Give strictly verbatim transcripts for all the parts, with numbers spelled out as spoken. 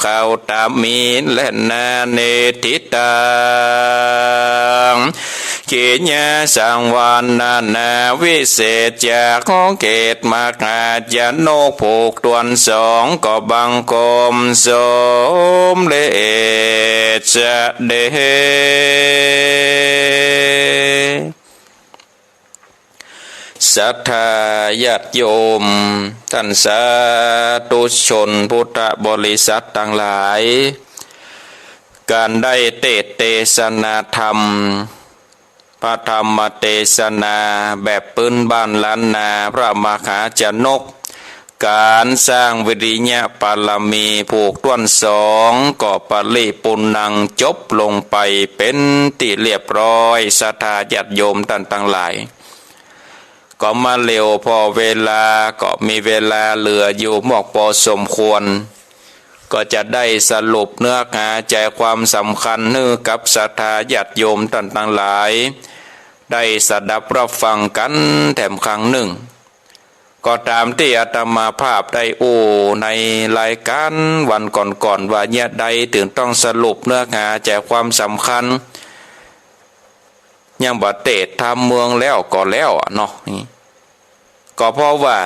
เขาตามีและนาเนติตัง กิยาสังวรนานาวิเศษ จากขอเกตมหาชนกผูกต้วนสอง ก็บังคมสมเร็จเสด็จ ศรัทธาญาติโยม ต้านสาธุชนพุทธบริษัทตังหลาย ก๋านได้เตสน์เตสนาธรรม พระธรรมเตสนาแบบปื๊นบ้านล้านนา พระมหาชนก ก๋านสร้างวิริยะบารมีผูกต้วนสอง ก็ปริปูรณัง จบลงไปเป๋นตี้เรียบร้อย ศรัทธาญาติโยมต้านตังหลาย ก็มาเร็วผ่อเวลา ก็มีเวลาเหลืออยู่มากปอสมควร ก็จะได้สรุปเนื้อหาใจ๋ความสำคัญหื้อกับศรัทธาญาติโยมต้านตังหลาย ได้สดับรับฟังกั๋นแถมครั้งนึ่ง ก็ต๋ามตี้อาตมาภาพได้อู้ในรายก๋านวันก่อนๆ ว่าเยียะใดเถิงต้องสรุปเนื้อหาใจ๋ความสำคัญ ยังบ่เตสน์ธรรมเมืองแล้วก็แล้วอะเนาะ นี่ ก็เพราะว่า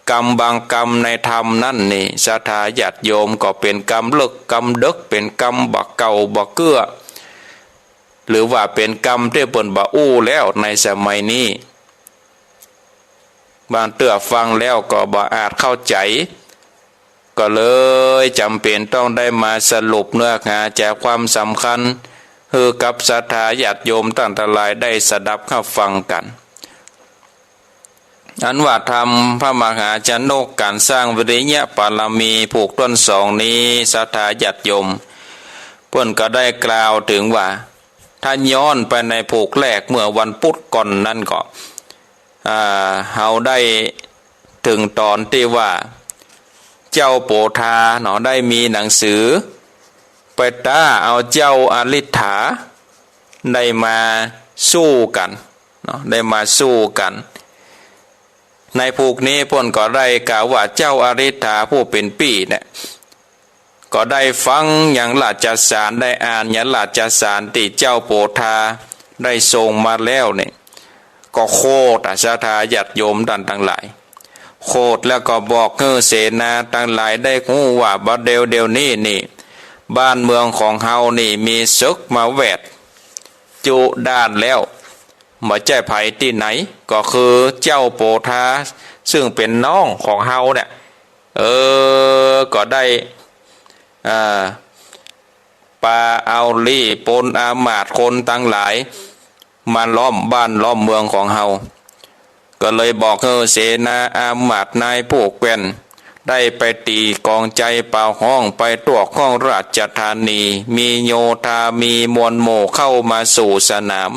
กำบางกำในธรรมนั้นนี่ ศรัทธาญาติโยม ก็เป๋นกำเลิกกำเดิก เป๋นกำบ่าเก่าบ่าเกื้อ หรือว่าเป๋นกำตี้เปิ้นบ่อู้แล้วในสมัยนี้ บางเตื้อฟังแล้วก็บ่อาจเข้าใจ๋ ก็เลยจ๋ำเป๋นต้องได้มาสรุปเนื้อหาใจ๋ความสำคัญ หื้อกับศรัทธาญาติโยมต้านตังหลายได้สดับรับฟังกั๋น อันว่าธรรมพระมหาชนกก๋านสร้างวิริยะบารมีผูกต้วนสองนี้ ศรัทธาญาติโยม เปิ้นก็ได้กล่าวเถิงว่า ถ้าย้อนไปในผูกแรกเมื่อวันปุธก่อนนั้นก็ อ่า เฮาได้เถิงต๋อนตี้ว่า เจ้าโปธาเนาะ ได้มีหนังสือไปต้าเอาเจ้าอริฏฐา ได้มาสู้กั๋นเนาะ ได้มาสู้กั๋น ในผูกนี้เปิ้นก็ได้กล่าวว่าเจ้าอริฏฐาผู้เป๋นปี้เนี่ย ก็ได้ฟังยังราชสาร ได้อ่านยังราชสารตี้เจ้าโปธาได้ส่งมาแล้วเนี่ย ก็โขดอะ ศรัทธาญาติโยมต้านตังหลาย โขดแล้วก็บอกหื้อเสนาตังหลายได้ฮู้ว่า บ่าเดี่ยวเดี่ยวนี้นี่ บ้านเมืองของเฮานี่มีศึกมาแวดจุด้านแล้ว บ่ใจ้ใผตี้ไหน ก็คือเจ้าโปธา ซึ่งเป๋นน้องของเฮาเนี่ย เออ ก็ได้ อ่า ปาเอาลี้ปนอามาตย์คนตังหลาย มาล้อมบ้านล้อมเมืองของเฮา ก็เลยบอกหื้อเสนาอามาตย์นายผู้แคว่น ได้ไปตี๋กองใจ๋เป่าฮ้อง ไปตรวจค้นราชธานี มีโยธา มีมวลหมู่เข้ามาสู่สนาม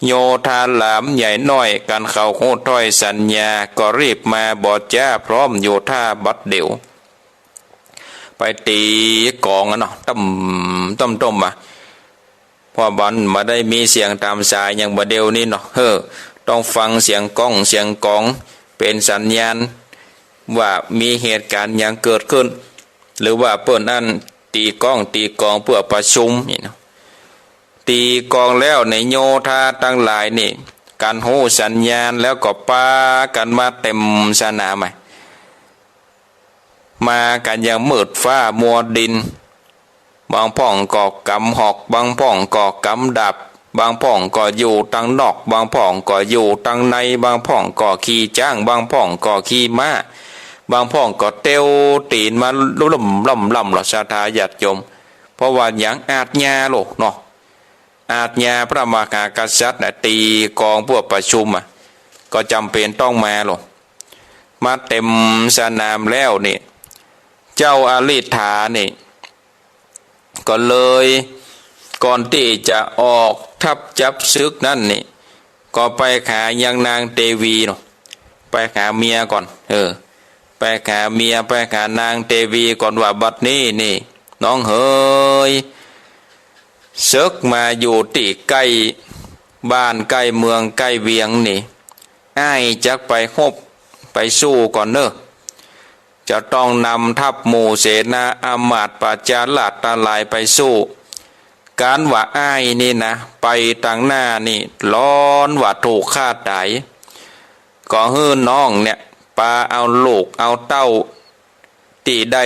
โยธาหลามใหญ่น้อย กั๋นเขาฮู้ถ้อยสัญญา ก็รีบมาบ่จ๊าพร้อมอยู่ท่าบัดเดี่ยว ไปตี๋กองอะเนาะ ต้ม ต้ม ต้มอะ เพราะมันบ่ได้มีเสียงต๋ามสายอย่างบ่าเดี่ยวนี้เนาะ เฮ้อ ต้องฟังเสียงก้องเสียงก๋อง เป๋นสัญญาณว่ามีเหตุก๋ารณ์หยังเกิดขึ้น หรือว่าเปิ้นอั้นตี๋ก้องตี๋กองเปื้อประชุมนี่เนาะ ตี๋กองแล้วเนี่ย โยธาตังหลายนี่ กั๋นฮู้สัญญาณแล้วก็ปากั๋นมาเต็มสนามอะ มากั๋นอย่างมืดฟ้ามัวดิน บางพ่องก็ก๋ำหอก บางพ่องก็ก๋ำดาบ บางพ่องก็อยู่ตังนอก บางพ่องก็อยู่ตังใน บางพ่องก็ขี่จ๊าง บางพ่องก็ขี่ม้า บางพ่องก็เตียวตี๋นมาลุ่มๆ ล่ำๆ ล่อ ศรัทธาญาติโยม เพราะว่าหยัง อาชญาโลกเนาะ อาชญาพระมหากษัตริย์น่ะ ตี๋กองเปื้อประชุมอะ ก็จ๋ำเป๋นต้องมาโลก มาเต็มสนามแล้วนี่ เจ้าอริฏฐานี่ ก็เลย ก่อนตี้จะออกทัพจับศึกนั้นนี่ ก็ไปหายังนางเตวีเนาะ ไปหาเมียก่อน เออ ไปหาเมีย ไปหานางเตวีก่อนว่า บัดนี้นี่ น้องเหย ศึกมาอยู่ตี้ใก้บ้านใก้เมืองใก้เวียงนี่ อ้ายจักไปฮบไปสู้ก่อนเน่อ จะต้องนำทัพหมู่เสนาอามาตย์ประชาราษฎร์ตังหลายไปสู้ ก๋านว่าอ้ายนี่นะ ไปตางหน้านี่ ฮ้อนว่าถูกฆ่าต๋าย ก็หื้อน้องเนี่ย ปาเอาลูกเอาเต้า ตี้ได้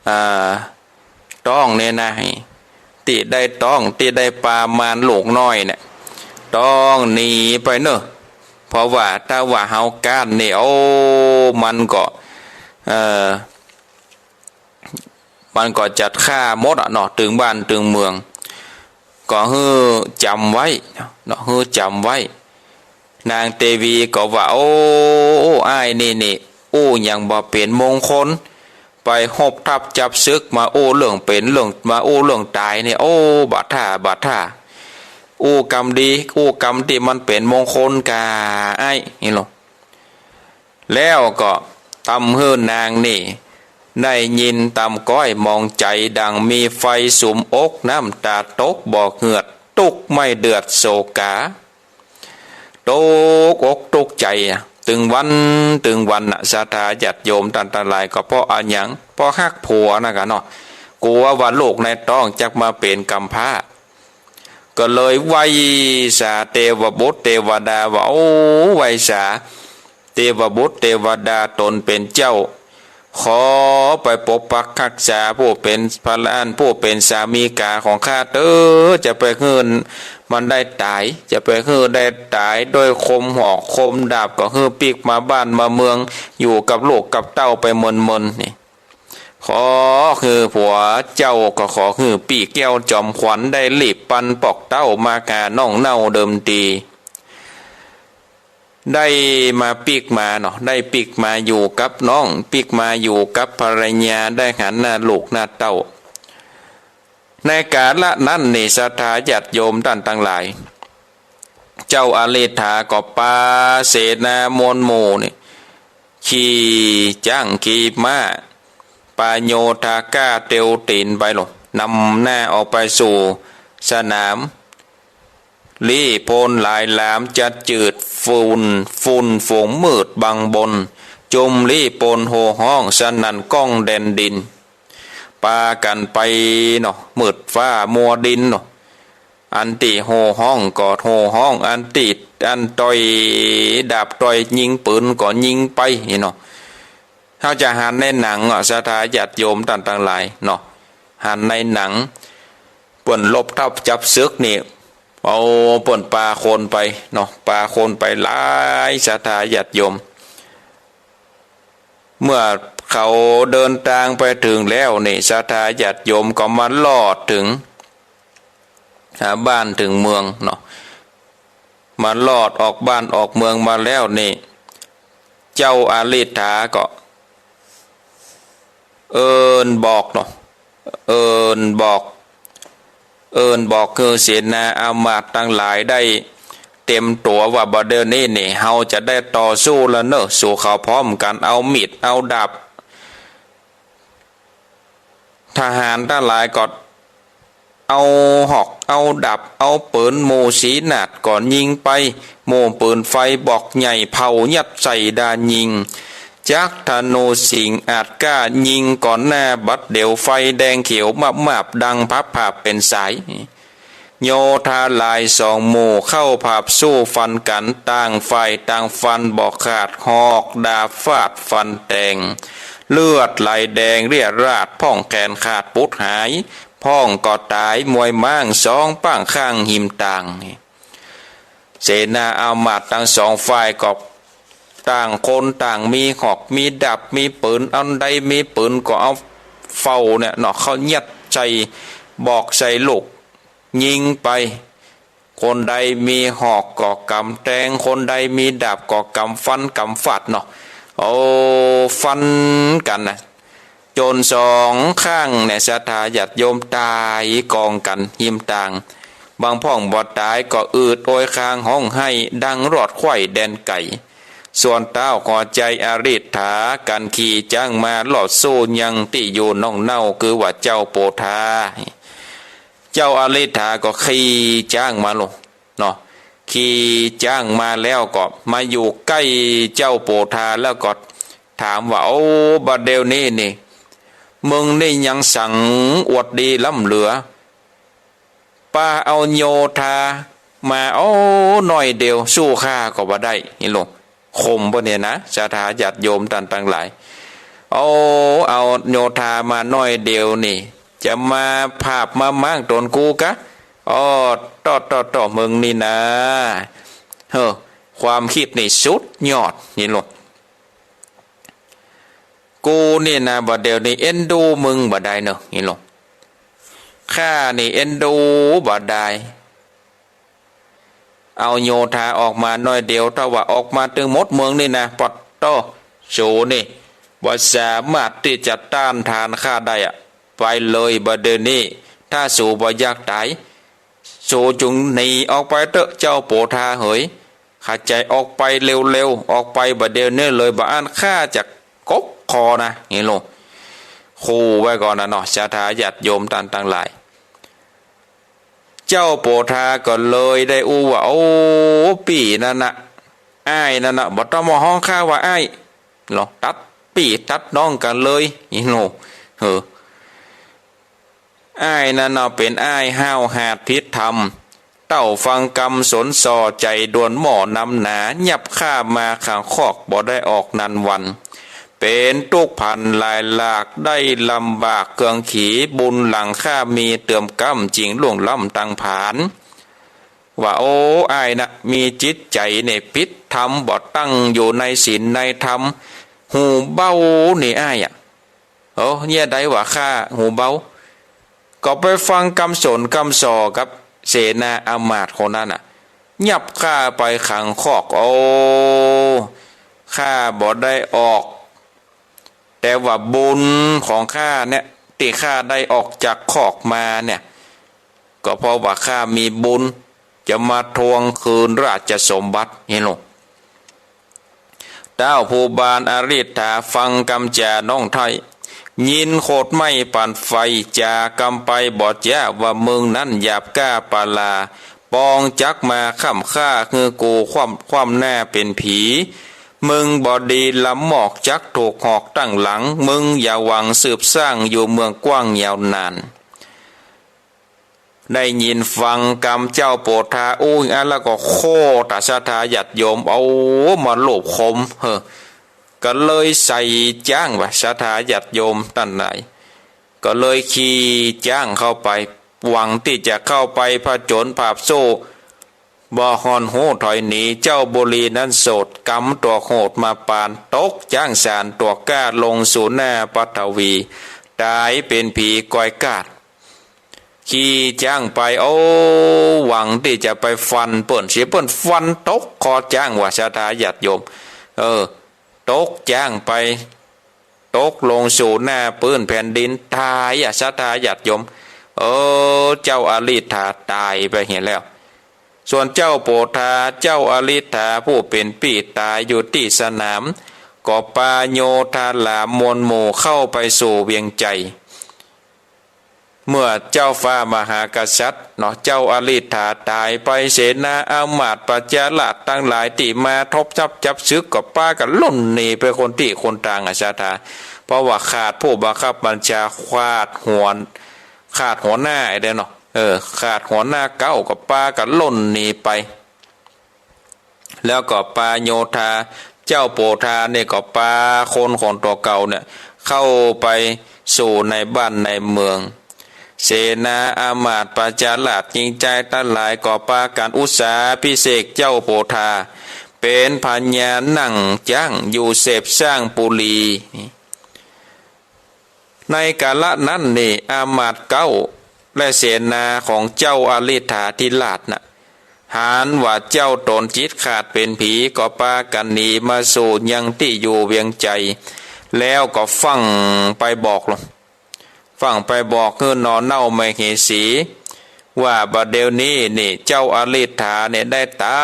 อ่า ต๊องเนี่ยนะ ตี้ได้ต๊อง ตี้ได้ปามาลูกน้อยเนี่ย ต้องหนีไปเน่อ เพราะว่าถ้าว่าเฮาก๊านนี่ โอ้ มันก็ เอ่อ มันก็จัดฆ่าหมดอะเนาะ ตึงบ้านตึงเมือง ก็หื้อจ๋ำไว้เนาะ หื้อจ๋ำไว้ นางเตวีก็ว่า โอ้ อ้ายนี่นี่ อู้หยังบ่เป๋นมงคล ไปฮบทัพจับศึกมาอู้เรื่องเป๋นเรื่อง มาอู้เรื่องต๋ายนี่ โอ้ บ่าท่า บ่าท่า อู้กำดี อู้กำตี้มันเป๋นมงคลก่า อ้าย นี่ลอ แล้วก็ตำหื้อนางนี่ ได้ยินตำก้อยหมองใจ๋ ดังมีไฟสุมอก น้ำต๋าตกบ่อเหือด ตุ๊กข์ไม่เดือดโศกา ตกอกตกใจ๋อะ ตึงวันตึงวันน่ะ ศรัทธาญาติโยมต้านตังหลาย ก็เพราะอะหยัง เพราะฮักผัวนะกะเนาะ กั๋วว่าลูกในต๊องจักมาเป๋นกำพร้า ก็เลยไหว้สาเตวบุตรเตวดาว่า โอ้ ไหว้สาเตวบุตรเตวดาต๋นเป๋นเจ้า ขอไปปกปักฮักษาผู้เป๋นภรรยา ผู้เป๋นสามีกาของข้าเต๊อะ จะไปหื้อมันได้ต๋าย จะไปหื้อได้ต๋ายด้วยคมหอกคมดาบ ก็หื้อปิ๊กมาบ้านมาเมือง อยู่กับลูกกับเต้าไปเมินๆ นี่ ขอหื้อผัวเจ้า ก็ขอหื้อปี้แก้วจอมขวัญได้รีบปันปอกเต้ามาหาน้องเน่าเดิมดี ได้มาปิ๊กมาเนาะ ได้ปิ๊กมาอยู่กับน้อง ปิ๊กมาอยู่กับภรรยา ได้หันหน้าลูกหน้าเต้า ในกาละนั้นนี่ ศรัทธาญาติโยมต้านตังหลาย เจ้าอริฏฐาก็ปาเสนามวลหมู่นี่ ขี่จ๊างขี่ม้า ปาโยธากาเตียวตี๋นไปลอ นำหน้าออกไปสู่สนาม ลี้โปนหลายหลาม จัดจืดฝุ่น ฝุ่นฝูงมืดบังบน จุมลี้โปนโห่ฮ้อง สนั่นก้องแดนดิน ปากั๋นไปเนาะ มืดฟ้ามัวดินเนาะ อันตี้โห่ฮ้องก็โห่ฮ้อง อันตี้ อันต่อยดาบต่อยยิงปืนก็ยิงไปนี่เนาะ เฮาจะหันในหนังเนาะ ศรัทธาญาติโยมต้านตังหลายเนาะ หันในหนัง เปิ้นรบทัพจับศึกนี่ เอา เปิ้นปาคนไปเนาะ ปาคนไปหลาย ศรัทธาญาติโยม เมื่อเขาเดินตางไปเถิงแล้วนี่ ศรัทธาญาติโยมก็มาลอดเถิง อ่า บ้านเถิงเมืองเนาะ มาลอดออกบ้านออกเมืองมาแล้วนี่ เจ้าอริฏฐาก็ เอิ้นบอกเนาะ เอิ้นบอก เอิ้นบอกหื้อเสนาอามาตย์ตังหลายได้เตรียมตั๋วว่าบ่าเดี่ยวนี้นี่ เฮาจะได้ต่อสู้ละเน่อ สู่เขาพร้อมกั๋น เอามีด เอาดาบ ทหารตังหลายก็ เอาหอก เอาดาบ เอาปืน หมู่สีหนาดก็ยิงไป หมู่ปืนไฟบอกใหญ่เผายัดใส่ดายิง จักธนูสิงอาดกล้ายิงก่อนหน้า บัดเดี๋ยวไฟแดงเขียวมาบมาบ ดังพับผาบเป๋นสาย โยธาหลายสองหมู่เข้าผาบสู้ฟันกั๋น ต่างฝ่ายต่างฟันบ่ขาด หอกดาบฟาดฟันแตง เลือดไหลแดงเรียราด พ่องแขนขาดปุดหาย พ่องก็ต๋ายมวยม้างสองป้างข้างหิมตาง เสนาอามาตย์ตังสองฝ่ายก็ต่างคนต่างมีหอกมีดาบมีปืน อันใดมีปืนก็เอาเฝ้าเนี่ยเนาะ เข้ายัดใส่ บอกใส่ลูก ยิงไป คนใดมีหอกก็ก๋ำแตง คนใดมีดาบก็ก๋ำฟันก๋ำฟาดเนาะ เอาฟันกั๋นนะ จ๋นสองข้างเนี่ย ศรัทธาญาติโยมต๋ายก๋องกั๋นหิมตาง บางพ่องบ่ต๋ายก็อืดโอยคางฮ้องไห้ดังรอดไขว้แดนไก๋ ส่วนต้าวหัวใจ๋อริฏฐากั๋นขี่จ๊างมาลอดสู้ยังตี้อยู่น้องเน่า คือว่าเจ้าโปธา เจ้าอริฏฐาก็ขี่จ๊างมาลอเนาะ ขี่จ๊างมาแล้วก็มาอยู่ใก้เจ้าโปธาแล้วก็ ถามว่า โอ้ บ่าเดี่ยวนี้นี่ มึงนี่ยังสังอวดดีล้ำเหลือ ปาเอาโยธามา โอ้ หน้อยเดียว สู้ข้าก็บ่ได้ นี่โล ข่มเปิ้นเนี่ยนะ ศรัทธาญาติโยมต้านตังหลาย โอ้ เอาโยธามาหน้อยเดียวนี่ จะมาผาบมาม้างต๋นกูกา อ้อ เต๊อะเต๊อะเต๊อะ มึงนี่นา เฮ้อ ความกึ๊ดนี่สุดยอด นี่โล กูนี่นะ บ่าเดี่ยวนี้เอ็นดูมึงบ่ได้เนาะ นี่โล ข้านี่เอ็นดูบ่ได้ เอาโยธาออกมาหน้อยเดียว ถ้าว่าออกมาตึงหมดเมืองนี่นะ ปะโต้ สูนี่ บ่สามารถตี้จะต้านทานข้าได้อะ ไปเลย บ่าเดี่ยวนี้ ถ้าสูบ่อยากต๋าย สูจุ่งหนีออกไปเต๊อะ เจ้าโปธาเหย เข้าใจ๋ ออกไปเร็วๆ ออกไปบ่าเดี่ยวนี้เลย บ่อั้นข้าจะกกคอนะ นี่โล ขู่ไว้ก่อนนะเนาะ ศรัทธาญาติโยมต้านตังหลาย เจ้าโปธาก็เลยได้อู้ว่า โอ้ ปี้นั่นนะ อ้ายนั่นนะ บ่ต้องมาฮ้องข้าว่าอ้าย ลองตัดปี้ตัดน้องกั๋นเลย นี่โล เออ อ้ายนั่นเนาะ เป๋นอ้ายห้าวหาญผิดธรรม เต้าฟังกำสนส่อ ใจ๋ด่วนหม้อนำหนา ยับข้ามาขังคอกบ่ได้ออกนันวัน เป๋นตุ๊กข์ผันหลายหลาก ได้ลำบากเคืองขี บุญหลังข้ามีเติมกำ จึงล่วงล้ำตังผาน ว่า โอ้ อ้ายนะ มีจิตใจ๋เนี่ยผิดธรรม บ่ตั้งอยู่ในศีลในธรรม หูเบานี่อ้ายอะ โอ้ เยียะใดว่าข้าหูเบา ก็ไปฟังกำสนกำส่อกับเสนาอามาตย์คนนั้นน่ะ ยับข้าไปขังคอก โอ้ ข้าบ่ได้ออก แต่ว่าบุญของข้าเนี่ย ตี้ข้าได้ออกจากคอกมาเนี่ย ก็เพราะว่าข้ามีบุญ จะมาทวงคืนราชสมบัติ นี่โล เต้าผู้บ่านอริ ถาฟังกำจ๋าน้องไท้ ยินโขดไม้ปั่นไฟ จ๋ากำไปบ่จ๊า ว่ามึงนั้นหยาบก้าปาลา ปองจักมาค้ำค่า หื้อกูคว่ำ คว่ำหน้าเป๋นผี มึงบ่ดีลำมอก จักถูกหอกตังหลัง มึงอย่าหวังสืบสร้าง อยู่เมืองกว้างยาวนาน ได้ยินฟังกำเจ้าโปธาอู้อั้นแล้วก็โค่ต๋า ศรัทธาญาติโยม เอามาลูบคม เฮ้อ ก็เลยใส่จ๊างว่า ศรัทธาญาติโยมต้านหลาย ก็เลยขี่จ๊างเข้าไป หวังตี้จะเข้าไปผจญผาบสู้ บ่ห่อนฮู้ถอยหนี เจ้าบุรีนั้นโสด กำตั๋วโหดมาปาน ตกจ๊างสานตั๋วก้า ลงสู่หน้าปฐวี ต๋ายเป๋นผีก๋อยกาด ขี่จ๊างไป โอ้ หวังตี้จะไปฟันเปิ้น เสียเปิ้นฟันตกคอจ๊างว่า ศรัทธาญาติโยม เออ ตกจ๊างไป ตกลงสู่หน้าปื้นแผ่นดิน ต๋ายอะ ศรัทธาญาติโยม เออ เจ้าอริ ถาต๋ายไปเหียแล้ว ส่วนเจ้าโปธา เจ้าอริ ถาผู้เป๋นปี้ต๋ายอยู่ตี้สนาม ก็ปาโยธาหลามมวลหมู่เข้าไปสู่เวียงไจ เมื่อเจ้าฟ้ามหากษัตริย์เนาะ เจ้าอริ ถาต๋ายไป เสนาอามาตย์ประชาราษฎร์ตังหลายตี้มาทบทัพจับศึก ก็ปากั๋นล่นหนีไปคนตี้คนตางอะ ศรัทธา เพราะว่าขาดผู้บังคับบัญชา ขาดหัว ขาดหัวหน้าไอ้เด้อเนาะ เออ ขาดหัวหน้าเก๊า ก็ปากั๋นล่นหนีไป แล้วก็ปาโยธา เจ้าโปธาเนี่ยก็ปาคนของตั๋วเก่าเนี่ย เข้าไปสู่ในบ้านในเมือง เสนาอามาตย์ประชาราษฎร์จริงใจ๋ตังหลาย ก็ปากั๋นอุสสาภิเษกเจ้าโปธา เป๋นพญานั่งจ๊างอยู่เสพสร้างปุรี ในกาละนั้นนี่ อามาตย์เก๊าและเสนาของเจ้าอริ ถาธิราชน่ะ หันว่าเจ้าต๋นจิตขาดเป๋นผี ก็ปากั๋นหนีมาสู่ยังตี้อยู่เวียงไจ แล้วก็ฟั่งไปบอกลง ฟั่งไปบอกหื้อหน่อเน่ามเหสี ว่าบ่าเดี่ยวนี้นี่ เจ้าอริ ถาเนี่ยได้ต๋า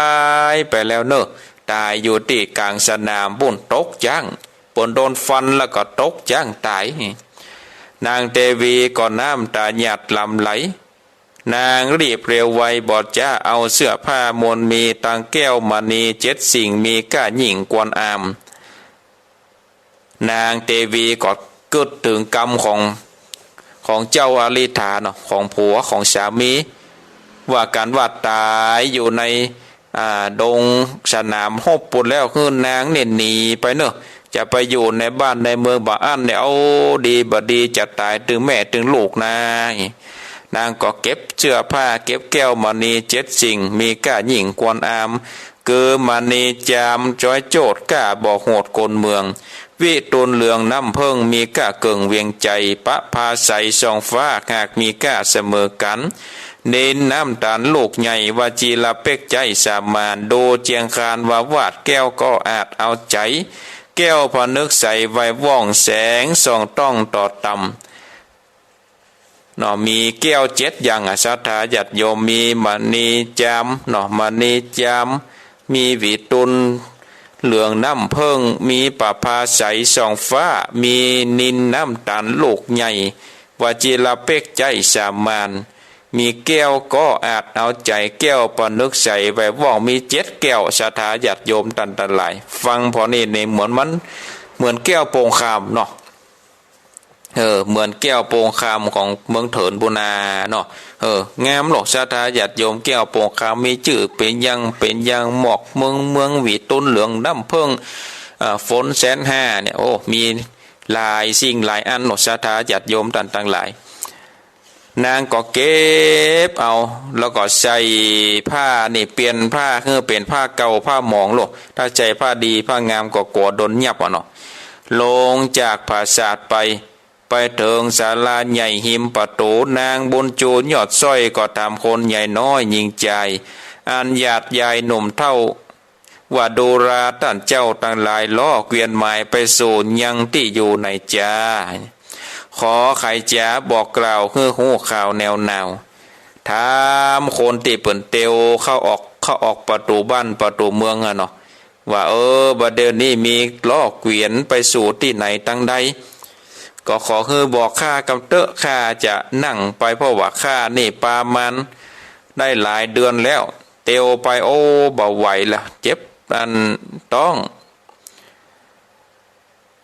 ยไปแล้วเน่อ ต๋ายอยู่ตี้ก๋างสนามปู๊น ตกจ๊าง เปิ้นโดนฟันแล้วก็ตกจ๊างต๋าย นางเตวีก็น้ำต๋าหยาดหลั่งไหล นางรีบเร็วไวบ่จ๊า เอาเสื้อผ้ามวลมี ตังแก้วมณีเจ็ดสิ่ง มีก้ายิ่งกว่าอาม นางเตวีก็กึ๊ดเถิงกำของ ของเจ้าอริฏฐาเนาะ ของผัวของสามี ว่ากั๋นว่าต๋ายอยู่ใน อ่า ดงสนามฮบปู้นแล้ว หื้อนางเนี่ยหนีไปเนาะ จะไปอยู่ในบ้านในเมืองบ่อั้นเนี่ย โอ้ ดีบ่ดี จะต๋ายตึงแม่ตึงลูกนา นางก็เก็บเสื้อผ้า เก็บแก้วมณีเจ็ดสิ่ง มีก้ายิ่งควรอาม คือมณีจาม จ๊อยโจทย์ ก้าบ่โหดคนเมือง วิรุฬเหลืองน้ำเพิ่ง มีก้าเกิ่งเวียงใจ๋ ประภาใสส่องฟ้า หากมีก้าเสมอกั๋น นิลน้ำต๋าลลูกใหญ่ วจีรเป๊กใจ๊สามาน ดูเจียงคานวาวาท แก้วก็อาจเอาใจ๋ แก้วผนึกใสไวว่อง แสงส่องต้องต่อต่ำ เนาะ มีแก้วเจ็ดอย่างอะ ศรัทธาญาติโยม มีมณีจามเนาะ มณีจาม มีวิรุฬเหลืองน้ำเพิ่ง มีประภาใสส่องฟ้า มีนิลน้ำต๋าลลูกใหญ่ วจีรเป๊กใจ๊สามาน มีแก้วก็อาจเอาใจ๋ แก้วผนึกใสไวว่อง มีเจ็ดแก้ว ศรัทธาญาติโยมต้านตังหลาย ฟังผ่อนี่นี่เหมือนมัน เหมือนแก้วโป่งคามเนาะ เออ เหมือนแก้วโป่งคามของเมืองเถินปู้นนาเนาะ เออ งามโลด ศรัทธาญาติโยม แก้วโป่งคามมีจื้อเป๋นอย่าง เป๋นอย่าง หมอกเมือง เมืองวิรุฬเหลืองน้ำเพิ่ง อ่า ฝนแสนห้าเนี่ย โอ้ มีหลายสิ่งหลายอันโลด ศรัทธาญาติโยมต้านตังหลาย นางก็เก็บเอา แล้วก็ใส่ผ้านี่ เปลี่ยนผ้าหื้อเป๋นผ้าเก่าผ้าหมองโลด ถ้าใส่ผ้าดีผ้างามก็กั๋วโดนยับอะเนาะ ลงจากปราสาทไป ไปเถิงศาลาใหญ่ฮิมประตู๋ นางบุญจูยอดสร้อยก็ถามคนใหญ่น้อยญิงจาย อันญาติยายหนุ่มเฒ่า ว่าดูราต้านเจ้าตังหลาย ล้อเกวียนหมายไปสู่ยังตี้อยู่ไหนจา ขอใผจ๋าบอกกล่าวหื้อฮู้ข่าวแนวหนาว ถามคนตี้เปิ้นเตียวเข้าออก เข้าออกประตู๋บ้านประตู๋เมืองอะเนาะ ว่า เออ บ่าเดี่ยวนี้มีล้อเกวียนไปสู่ตี้ไหนตังใด ก็ขอหื้อบอกข้ากำเต๊อะ ข้าจะนั่งไป เพราะว่าข้านี่ประมาณได้หลายเดือนแล้ว เตียวไป โอ้ บ่ไหวละ เจ็บอันต๊อง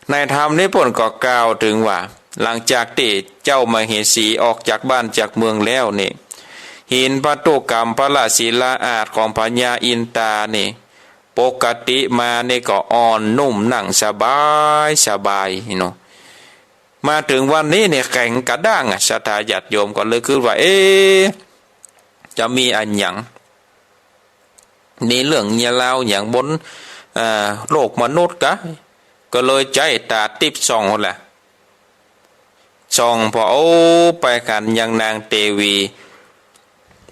ในธรรมนี้เปิ้นก็กล่าวเถิงว่า หลังจากตี้เจ้ามเหสีออกจากบ้านจากเมืองแล้วนี่ หินพันธุกรรมพระราชศิลาอาสน์ของพญาอินตานี่ ปกติมานี่ก็อ่อนนุ่มนั่งสบายสบายเนาะ มาเถิงวันนี้นี่แข็งกระด้างอะ ศรัทธาญาติโยมก็เลยกึ๊ดว่า เอ๊ะ จะมีอะหยัง มีเรื่องมีราวหยังบน อ่า โลกมนุษย์กา ก็เลยใจ๊ต๋าติ๊บส่องแหละ ส่องผ่อ โอ้ ไปหันยังนางเตวี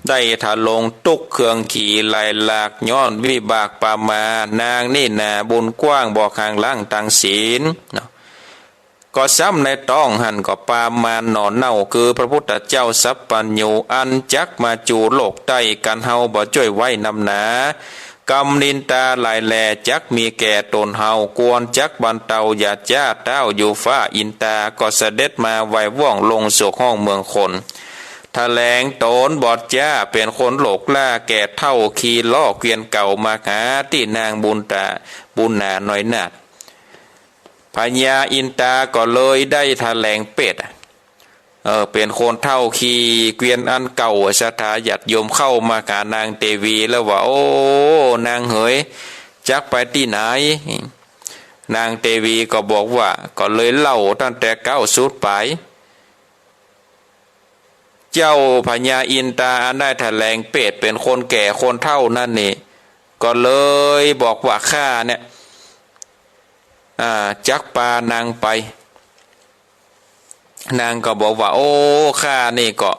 ได้ทรงตุ๊กข์เคืองขีไลลาก ย้อนวิบากประมาท นางนี่นาบุญกว้าง บ่ห่างล้างตังศีลเนาะ ก็ซ้ำในต๊องหั้นก็ประมาทหน่อเน่า คือพระพุทธเจ้าสัพพัญญู อันจักมาจูโลกใต้ กันเฮาบ่จ้วยไว้นำหนา กรรมนินตาหลายแลจักมีแก่ต๋นเฮา ควรจักบรรเตา อย่าจ๊าเต๊าอยู่ฟ้าอินตา ก็เสด็จมาไวว่อง ลงสู่ห้องเมืองคน แถลงต๋นบ่จ๊าเป๋นคนโลกล้า แก่เฒ่าขี่ล้อเกวียนเก่า มาหาตี้นางบุญต๋า บุญหนาน้อยนาถ พญาอินตาก็เลยได้แถลงเปตอะ เออ เป๋นคนเฒ่าขี่เกวียนอันเก่า ศรัทธาญาติโยม เข้ามาหานางเตวีแล้วว่า โอ้ นางเหย จักไปตี้ไหน นางเตวีก็บอกว่า ก็เลยเล่าตั้งแต่เก๊าสุดปาย เจ้าพญาอินตาอันได้แถลงเปตเป๋นคนแก่คนเฒ่านั้นนี่ ก็เลยบอกว่า ข้าเนี่ย อ่า จักปานางไป นางก็บอกว่า โอ้ ข้านี่ก็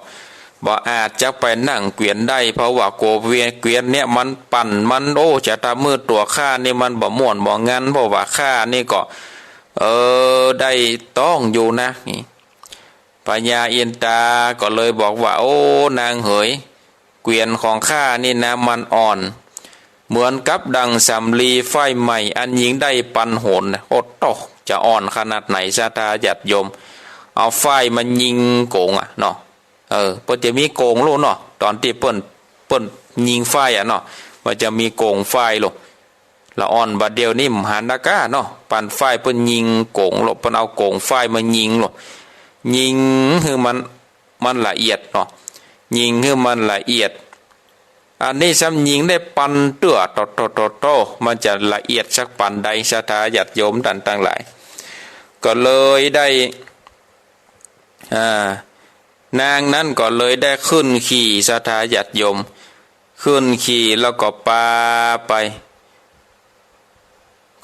บ่อาจจักไปนั่งเกวียนได้ เพราะว่ากั๋วเกวียน เกวียนเนี่ยมันปั่น มัน โอ้ จะทำหื้อตั๋วข้านี่มันบ่ม่วนบ่งัน เพราะว่าข้านี่ก็ เออ ได้ต๊องอยู่นะ นี่ พญาอินตาก็เลยบอกว่า โอ้ นางเหย เกวียนของข้านี่นะมันอ่อน เหมือนกับดั่งสำลีฝ้ายใหม่ อันยิงได้ปันหนนะ โอ้โต จะอ่อนขนาดไหน ศรัทธาญาติโยม เอาฝ้ายมายิงโก๋งอะเนาะ เออ เปิ้นจะมีโก๋งโลดเนาะ ต๋อนตี้เปิ้น เปิ้นยิงฝ้ายอะเนาะ มันจะมีโก๋งฝ้ายโลด ละอ่อนบ่าเดี่ยวนี้บ่หันนาก้าเนาะ ปันฝ้ายเปิ้นยิงโก๋งโลด เปิ้นเอาโก๋งฝ้ายมายิงโลด ยิงหื้อมัน มันละเอียดเนาะ ยิงหื้อมันละเอียด อันนี้ซ้ำยิงได้ปันเตื้อ โต โต โต โต มันจะละเอียดสักปันใด ศรัทธาญาติโยมต้านตังหลาย ก็เลยได้ อ่า นางนั้นก็เลยได้ขึ้นขี่ ศรัทธาญาติโยม ขึ้นขี่แล้วก็ปาไป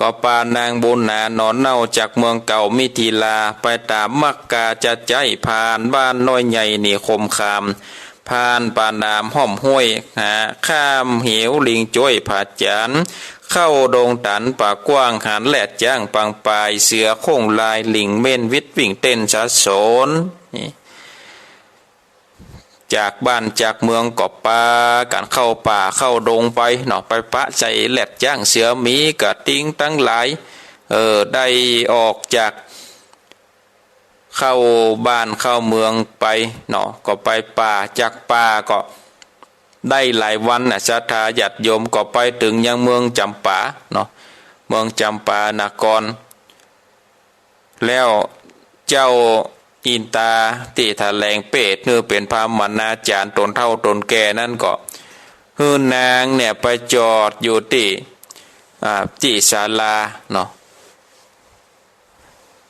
ก็ปานางบุญหนาหนอนเน่าจากเมืองเก่ามิถิลา ไปต๋ามมักกาจะใจ๊ ผ่านบ้านน้อยใหญ่นิคมคาม ผ่านป่าหนามห้อมห้วย หาข้ามเหวลิงจ้วยผาจ๋าน เข้าดงตันป่ากว้าง หันแรดจ๊างปางปาย เสือโคร่งลาย ลิงเม่นวิดวิ่งเต้นสะสน นี่ จากบ้านจากเมืองก็ปากั๋นเข้าป่าเข้าดงไปเนาะ ไปปะใส่แรดจ๊างเสือหมีกระติงตังหลาย เออ ได้ออกจาก เข้าบ้านเข้าเมืองไปเนาะ ก็ไปป่า จากป่าก็ได้หลายวันน่ะ ศรัทธาญาติโยม ก็ไปเถิงยังเมืองจ๋ำปาเนาะ เมืองจ๋ำปานคร แล้วเจ้าอินตาตี้ถะแหลงเปรตหื้อเป๋นพราหมณาจ๋ารย์ต๋นเฒ่าต๋นแก่นั้นก็หื้อนางเนี่ยไปจอดอยู่ตี้ อ่า ตี้ศาลาเนาะ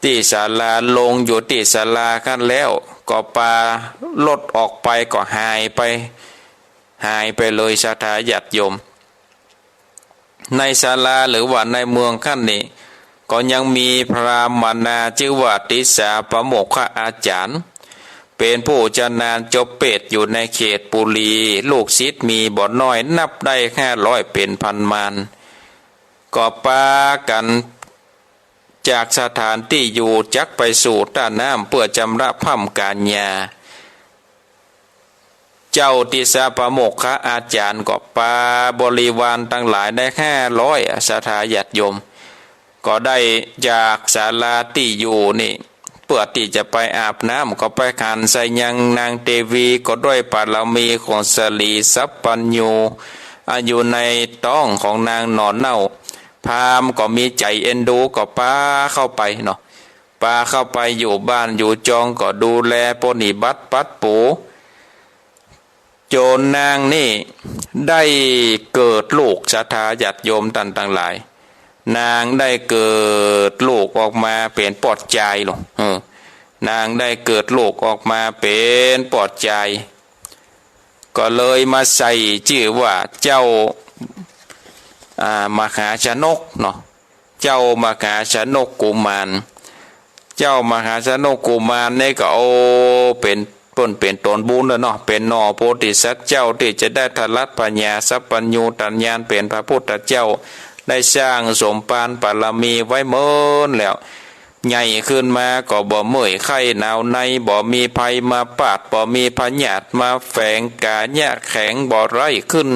ตี้ศาลา ลงอยู่ตี้ศาลาคั้นแล้ว ก็ปารถออกไป ก็หายไป หายไปเลย ศรัทธาญาติโยม ในศาลาหรือว่าในเมืองคั้นนี้ ก็ยังมีพราหมณาจื้อว่าติสสาปโมกขอาจ๋ารย์ เป๋นผู้จำนาญจบเปรตอยู่ในเขตปุรี ลูกศิษย์มีบ่น้อย นับได้ห้าร้อยเป๋นพันมาน ก็ปากั๋นจากสถานตี้อยู่จักไปสู่ต้าน้ำเปื้อจำระพร่ำก๋านยา เจ้าติสสาปโมกขอาจ๋ารย์ก็ปาบริวารตังหลายได้ห้าร้อยอะ ศรัทธาญาติโยม ก็ได้จากศาลาตี้อยู่นี่ เปื้อตี้จะไปอาบน้ำ ก็ไปหันใส่ยังนางเตวี ก็ด้วยบารมีของสะหลีสัพพัญญู อ่ะ อยู่ในต๊องของนางหนอนเน่า พราหมณ์ก็มีใจ๋เอ็นดู ก็ปาเข้าไปเนาะ ปาเข้าไปอยู่บ้านอยู่จอง ก็ดูแลปรนนิบัติปัดปู จ๋นนางนี่ได้เกิดลูก ศรัทธาญาติโยมต้านตังหลาย นางได้เกิดลูกออกมาเป๋นปอดจายลอ เออ นางได้เกิดลูกออกมาเป๋นปอดจาย ก็เลยมาใส่จื้อว่าเจ้า อ่า มหาชนกเนาะ เจ้ามหาชนกกุมาร เจ้ามหาชนกกุมารนี่ก็ โอ้ เป๋น เปิ้นเป๋นตนบุญแล้วเนาะ เป๋นหน่อโพธิสัตว์เจ้าตี้จะได้ถลัดผญาสัพพัญญูตรัสญาณเป๋นพระพุทธเจ้า ได้สร้างสมภารบารมีไว้เมินแล้ว ใหญ่ขึ้นมาก็บ่เมื่อยไข้หนาวใน บ่มีภัยมาปาด บ่มีพยาธิมาแฝง ก๋ายะแข็งบ่ไร้ ขึ้น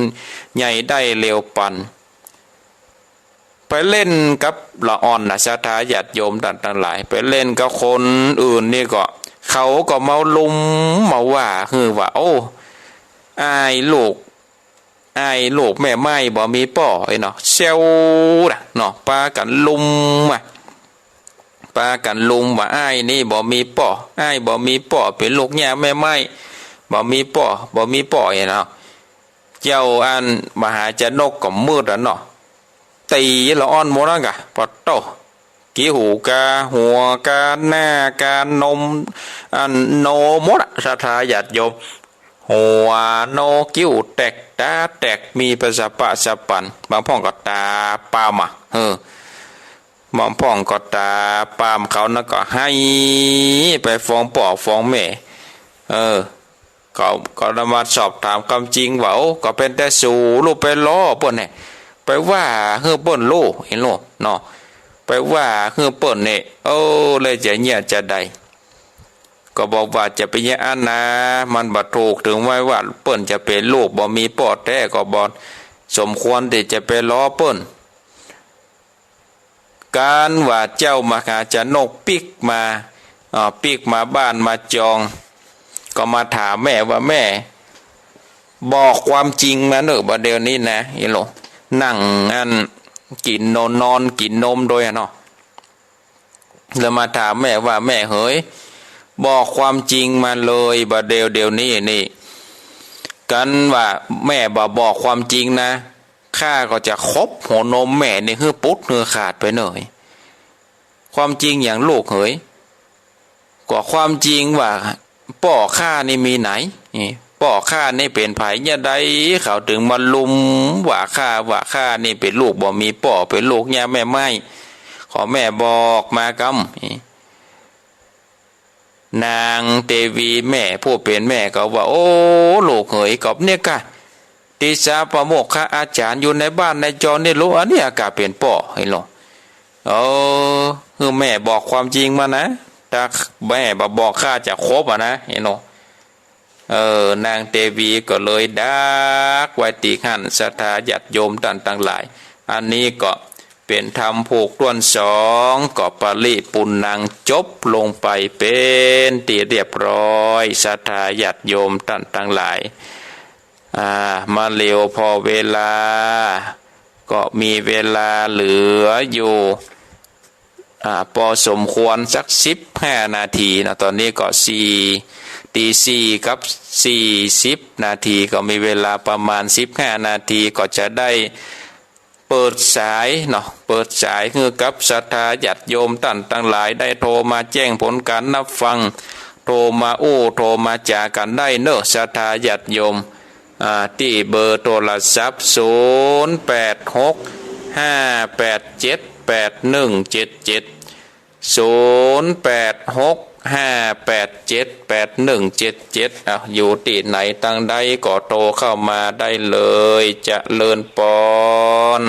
ใหญ่ได้เร็วปัน ไปเล่นกับละอ่อนน่ะ ศรัทธาญาติโยมต้านตังหลาย ไปเล่นกับคนอื่นนี่ก็ เขาก็มาลุมมาว่า หื้อว่า โอ้ อ้ายลูก อ้ายลูกแม่ไม้บ่มีป้อ ไอ้เนาะ แซวน่ะเนาะ ปากั๋นลุมอะ ปากั๋นลุมว่า อ้ายนี่บ่มีป้อ อ้ายบ่มีป้อ เป๋นลูกย่าแม่ไม้ บ่มีป้อ บ่มีป้อ ไอ้เนาะ เจ้าอันมหาชนกก็มืดอะเนาะ ตี๋ละอ่อนหมดอะกะ ปะโต้ กี่หูกา หัวกา หน้ากา นม อันโนหมดอะ ศรัทธาญาติโยม หัวโน กิ้วแตก ต๋าแตก มีปะสะปะสะปัน บางพ่องก็ต๋าปามอะ เออ บางพ่องก็ต๋าปาม เขานั้นก็ไห้ไปฟ้องป้อฟ้องแม่ เออ ก็ ก็ได้มาสอบถามความจริงว่า โอ้ ก็เป๋นแต่สูลูกไปล้อเปิ้นแหน่ ไปว่าหื้อเปิ้นลูก เห็นลูกเนาะ ไปว่าหื้อเปิ้นนี่ เออ แล้วจะเยียะจาใด ก็บอกว่าจะเป๋นเยียะอั้นนา มันบ่ถูก เถิงแม้ว่าเปิ้นจะเป๋นลูกบ่มีป้อแต๊ก็บ่สมควรตี้จะไปล้อเปิ้น ก๋านว่าเจ้ามหาชนกปิ๊กมา อ่า ปิ๊กมาบ้านมาจอง ก็มาถามแม่ว่า แม่ บอกความจริงมาเน่อ บ่าเดี่ยวนี้นะ อีหลง นั่งอัน กิ๋นนม นอนกิ๋นนมโดยอะเนาะ แล้วมาถามแม่ว่า แม่เหย บอกความจริงมาเลยบ่าเดี่ยว เดี่ยวนี้นี่ กันว่าแม่บ่บอกความจริงนะ ข้าก็จะขบหัวนมแม่นี่หื้อปุดหื้อขาดไปเน่ย ความจริงหยังลูกเหย ก็ความจริงว่าป้อข้านี่มีไหน นี่ ป้อข้านี่เป๋นใผ ยะใดเขาตึงมาลุมว่าข้า ว่าข้านี่เป๋นลูกบ่มีป้อ เป๋นลูกยะแม่ไม้ ขอแม่บอกมากำ นี่ นางเตวีแม่ผู้เป๋นแม่ก็ว่า โอ้ ลูกเหย ก็เนี่ยกะ ติสสาปะโมกขอาจ๋ารย์อยู่ในบ้านในจอนี่ลูก อันเนี้ยกะเป๋นป้อหื้อลอ เออ หื้อแม่บอกความจริงมานะ ถ้าแม่บ่บอกข้าจะขบอะนะหื้อลอ เออ นางเตวีก็เลยดักไว้ตี้หั้น ศรัทธาญาติโยมต้านตังหลาย อันนี้ก็เป๋นธรรมผูกถ้วนสอง ก็ปริปุณณัง จบลงไปเป๋นตี้เรียบร้อย ศรัทธาญาติโยมต้านตังหลาย อ่า มาเร็วพอเวลา ก็มีเวลาเหลืออยู่ อ่า ปอสมควรสักสิบห้านาทีเนาะ ต๋อนนี้ก็สี่ ตีสี่กับสี่สิบนาที ก็มีเวลาประมาณสิบห้านาที ก็จะได้เปิดสายเนาะ เปิดสายหื้อกับศรัทธาญาติโยมต้านตังหลายได้โทรมาแจ้งผลก๋านฮับฟัง โทรมาอู้ โทรมาจ๋ากั๋นได้เน่อ ศรัทธาญาติโยม อ่า ตี้เบอร์โทรศัพท์ ศูนย์แปดหกห้าแปดเจ็ดแปดหนึ่งเจ็ดเจ็ด ศูนย์แปดหกห้าแปดเจ็ดแปดหนึ่งเจ็ดเจ็ด อ่ะ อยู่ตี้ไหนตังใดก็โทรเข้ามาได้เลย เจริญปอน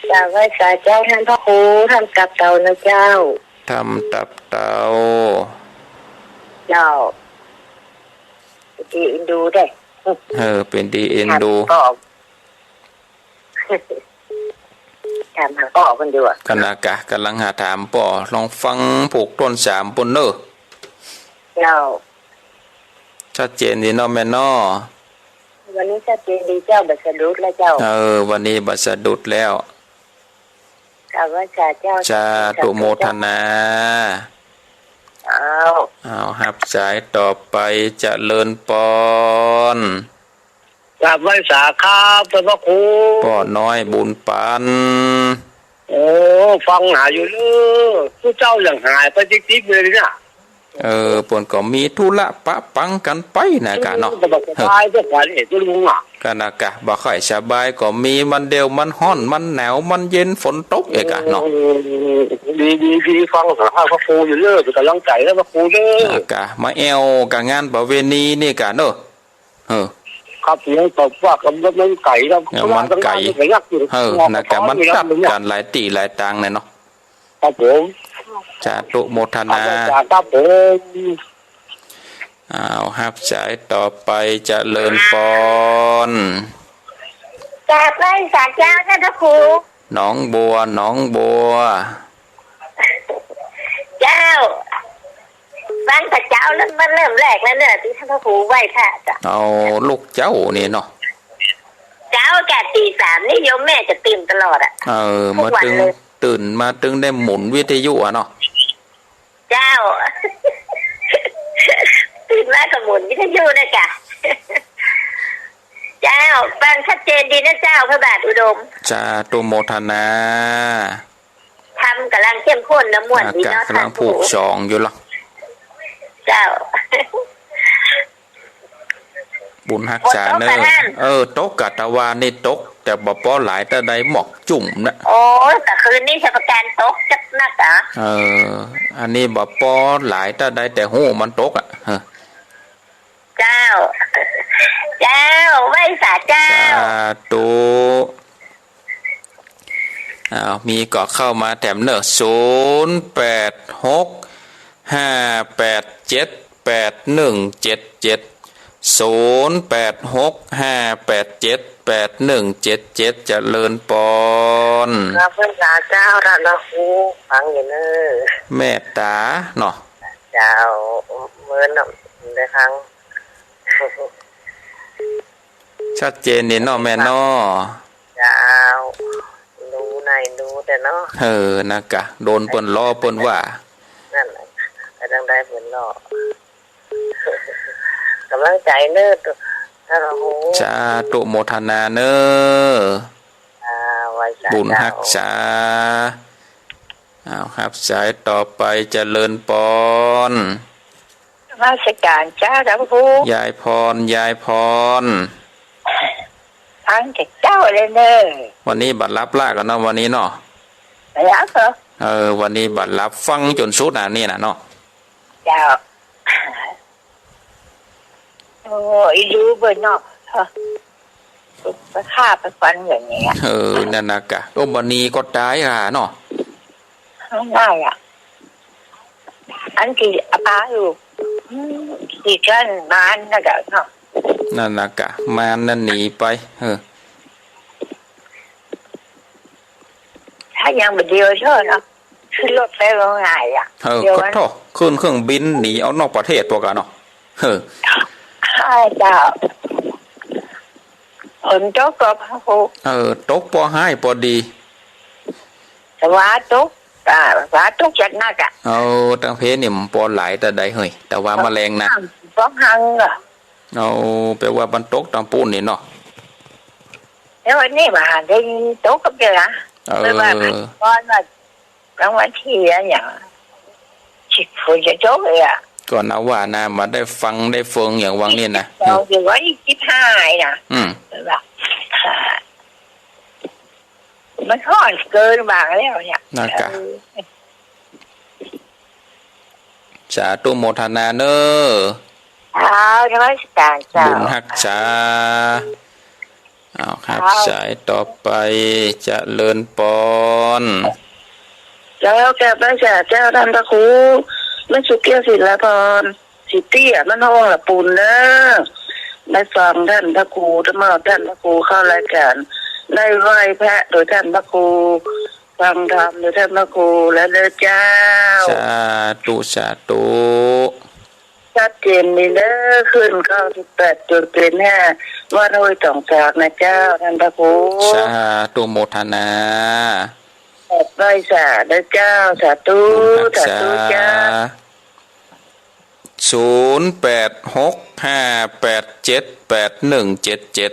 กราบไหว้สาเจ้าต้านพระครู ต้านตับเต่านะเจ้า ต้านตับเต่า เจ้า ดีเอ็นดูได้ เออ เป๋นดีเอ็นดู ถามป้อ ถามหาป้อคนเดียวอะ กั๋นนะกะ ก่ำลังหาถามป้อ ลองฟังผูกถ้วนสามปู้นเน่อ เจ้า ชัดเจนดีเนาะแม่เนาะ วันนี้ชัดเจนดีเจ้า บ่สะดุดแล้วเจ้า เออ วันนี้บ่สะดุดแล้ว กราบไหว้สาเจ้า สาธุโมทนา เอา เอา ฮับสายต่อไป เจริญปอน กราบไหว้สาครับต้านพระครู ป้อน้อยบุญปัน โอ้ ฟังหาอยู่เน่อ ผู้เจ้าอย่างหายไปติ๊กๆ เลยเนี่ย เออ เปิ้นก็มีธุระปะปังกั๋นไปนะกะเนาะ อืม ก็บ่สบายเจ้าขวัญเอ๋ยเจ้าลุงอะ กะนะกะ บ่ค่อยสบายก็มี มันเดี่ยวมันฮ้อน มันหนาว มันเย็น ฝนตกเอ๋ยกะเนาะ เออ ดี ดี ดี ฟังสาธารณะพระครูอยู่เน่อ เป๋นก๋ำลังใจ๋หื้อพระครูเน่อ นะกะ มาแอ่วกะงานประเวณีนี่กะเนาะ เออ ครับ เดี๋ยวตอบว่ากัน มันไก๋แล้ว เออ มันไก๋ เพราะว่าทางบ้านมันก็ยากอยู่ เออ นะกะ มันตัดกั๋นหลายตี้หลายตางเลยเนาะ ครับผม สาธุโมทนา ครับผม อ้าว ฮับสายต่อไป เจริญปอน กราบไหว้สาเจ้าต้านพระครู หนองบัว หนองบัว เจ้า ฟังแต่เจ้าเริ่ม มาเริ่มแรกแล้วเน่อ ตี้ต้านพระครูไหว้พระเจ้า เอาลูกเจ้านี่เนาะ เจ้ากะตีสามนี่โยมแม่จะตื่นตลอดอะ เออ ทุกวันเลย มาตึง ตื่นมาตึงได้หมุนวิทยุอะเนาะ เจ้า ตื่นมาก็หมุนวิทยุนะกะ เจ้า ฟังชัดเจนดีนะเจ้า พระบาทอุดม สาธุโมทนา ธรรมก๋ำลังเข้มข้นนะ ม่วนดีเนาะ อ่ะ ก๋ำลังผูกสองอยู่ละ เจ้า บุญฮักษาเน่อ ฝนตกกะท่าน เออ ตกกะตะวานี่ตก แต่บ่ปอหลายเต้าใด หมอกจุ่มนะ โอ้ แต่คืนนี้สะปะแกนตกจักนักอะ เออ อันนี้บ่ปอหลายเต้าใด แต่ฮู้มันตกอะ เออ เจ้า เจ้า ไหว้สาเจ้า สาธุ อ้าว มีก็เข้ามาแถมเน่อ ศูนย์แปดหกห้าแปดเจ็ดแปดหนึ่งเจ็ดเจ็ด ศูนย์แปดหกห้าแปดเจ็ดแปดหนึ่งเจ็ดเจ็ด เจริญปอน กราบไหว้สาเจ้าต้านพระครู ฟังอยู่เน่อ เมตตาเนาะ เจ้า เมินเนาะ ได้ฟัง ชัดเจนดีเนาะแม่เนาะ เจ้า นายดูแต่เนาะ เออ นะกะ โดนเปิ้นล้อเปิ้นว่า นั่นแหละ ไปตางใดเปิ้นล้อ ก๋ำลังใจ๋เน่อ ถ้าเราฮู้ สาธุโมทนาเน่อ อ่า ไหว้สา บุญฮักษา เจ้า อ้าว ฮับสายต่อไป เจริญปอน นมัสก๋านเจ้า ท่านพระครู ยายพร ยายพร ฟังแต่เจ๊าเลยเน่อ วันนี้บ่หลับลากั๋นเนาะ วันนี้เนาะ บ่หลับเหรอ เออ วันนี้บ่หลับ ฟังจ๋นสุดอะนี่น่ะเนาะ เจ้า โอ้ อีหลูเปิ้นเนาะ เออ ไปฆ่าไปฟันอย่างเนี้ย เออ นั่นนะกะ โอ้ บ่านี้ก็ต๋ายห่าเนาะ ไม่ได้อะ อันตี้อาปาอยู่ อืม ตี้จั้นมานนั่นแหละเนาะ นั่นนะกะ มานนั่นหนีไป เออ ถ้ายังบ่เดียวเจ้าเนาะ ขึ้นรถไปบ่ง่ายอะ เออ เดี๋ยว ก็ มัน โถ่ ขึ้นเครื่องบินหนีเอานอกประเทศปะกะเนาะ เออ ใช่เจ้า ฝนตกก็พอ เออ ตกปอฮ้ายปอดี แต่ว่าตก อ่า ว่าตกจัดหนักอะ เอา ตางเพนี่มันปอหลายตาใดเฮ้ย แต่ว่ามาแลงนะ ปอหังอะ เอา แปล๋ว่ามันตกตางปู๊นนี่เนาะ แล้ววันนี้บ่าได้ตกกับเดียวนะ เออ แปล๋ว่าก่อนว่า กลางวันตี้อะหยัง สิฝนจะตกเลยอะ ก่อนเอาว่านะ บ่าได้ฟังได้เฟิงอย่างวังนี่นะ เดี๋ยววันตี้สิบห้านะ อืม แบบ อ่า มันฮ้อนเกินบ่าแล้วเนี่ย นะกะ เออ สาธุโมทนาเน่อ เจ้า นมัสก๋านเจ้า บุญฮักษา เอาครับ เจ้า สายต่อไป เจริญปอน เจ้า กราบไหว้สาเจ้า ท่านพระครู แม่สุเกี้ยว ศิลาพร สิตี้อะ มันฮ้องละปูนเน่อ ได้ฟังท่านพระครู ธรรมะ ท่านพระครูเข้ารายการ ได้ไหว้พระโดยท่านพระครู ฟังธรรมโดยท่านพระครูแล้วเน่อเจ้า สาธุ สาธุ ชัดเจนดีเน่อ ขึ้นเก้าสิบแปดจุดศูนย์ห้า วัดห้วยตองสากนะเจ้า ท่านพระครู สาธุโมทนา กราบไหว้สาเน่อเจ้า สาธุ บุญฮักษา สาธุเจ้า ศูนย์แปดหกห้าแปดเจ็ดแปดหนึ่งเจ็ดเจ็ด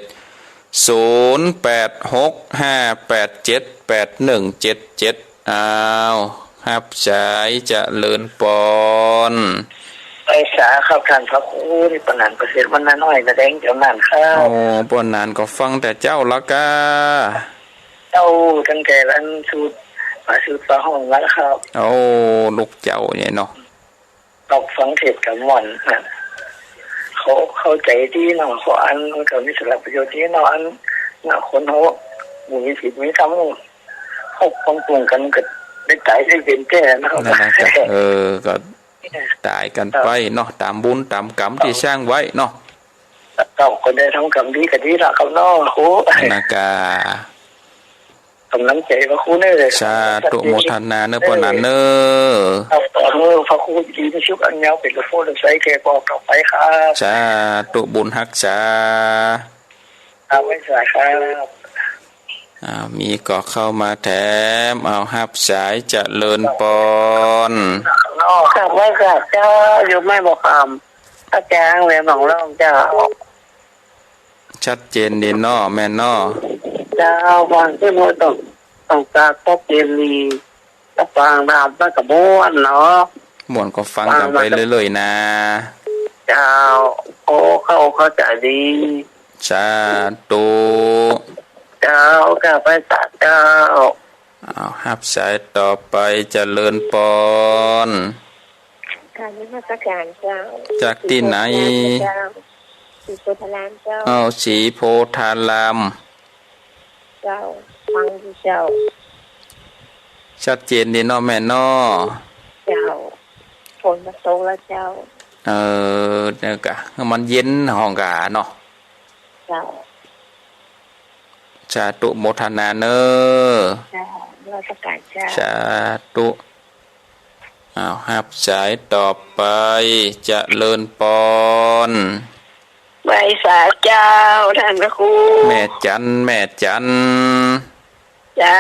ศูนย์แปดหกห้าแปดเจ็ดแปดหนึ่งเจ็ดเจ็ด อ้าว ฮับสาย เจริญปอน ไหว้สาครับท่านพระครู นี่ป้อหนานประเสริฐวรรณน้อย แสดงแถวน่านครับ โอ้ ป้อหนานก็ฟังแต่เจ๊าละก้า เจ้า ตั้งแต่อันสูตร อ่า สูตรฝาห้องแล้วครับ โอ้ ลูกเจ้าเนี่ยเนาะ ตอบฟังเทศน์กั๋นม่วนนะ เขาเข้าใจ๋ดีเนาะ เขาอ่านมันก็มีสาระประโยชน์ดีเนาะ อันเนาะ คนเฮาบ่มีศีลมีธรรม เขาปองปรุงกั๋นก็ได้ต๋ายได้เป๋นแต๊เนาะ นั่นนะจ๊ะ เออ ก็ต๋ายกั๋นไปเนาะ ต๋ามบุญต๋ามกรรมตี้สร้างไว้เนาะ เจ้า คนใดทำกรรมดีก็ดีละครับเนาะ โอ้ นั่นนะกะ กำลังใจ๋พระครูเน่อ สาธุโมทนาเน่อป้อหนานเน่อ ครับ ขอหื้อพระครูอยู่ดีมีสุข อันยาวเป๋นลูกโพธิ์ลูกไทรแก่ปอต่อไปครับ สาธุบุญฮักษา ครับ ไหว้สาครับ อ่า มีก่อเข้ามาแถม เอาฮับสาย เจริญปอน กราบไหว้สาเจ้า โยมแม่บ่าคำ อาจ๋ารย์แหวนหนองล่องเจ้า ชัดเจนดีเนาะ แม่เนาะ เจ้า ฟังตี้มวยต้อง ต้องการชัดเจนดี ถ้าฟังต๋ามมันก็ม่วนเนาะ ม่วนก็ฟังกั๋นไปเรื่อยๆ นะ เจ้า โอ้ เข้า เข้าใจ๋ดี สาธุ เจ้า กราบไหว้สาเจ้า เอาฮับสายต่อไป เจริญปอน กราบนมัสก๋านเจ้า จากตี้ไหน ศรีโพธารามเจ้า ศรีโพธารามเจ้า เอา ศรีโพธาราม เจ้า ฟังอยู่เจ้า ชัดเจนดีเนาะแม่เนาะ เจ้า ฝนมาตกแล้วเจ้า เออ เนี่ยกะ มันเย็นห้องกะเนาะ เจ้า สาธุโมทนาเน่อ เจ้า นมัสก๋านเจ้า สาธุ อ้าว ฮับสายต่อไป เจริญปอน ไหว้สาเจ้า ท่านพระครู แม่จัน แม่จัน เจ้า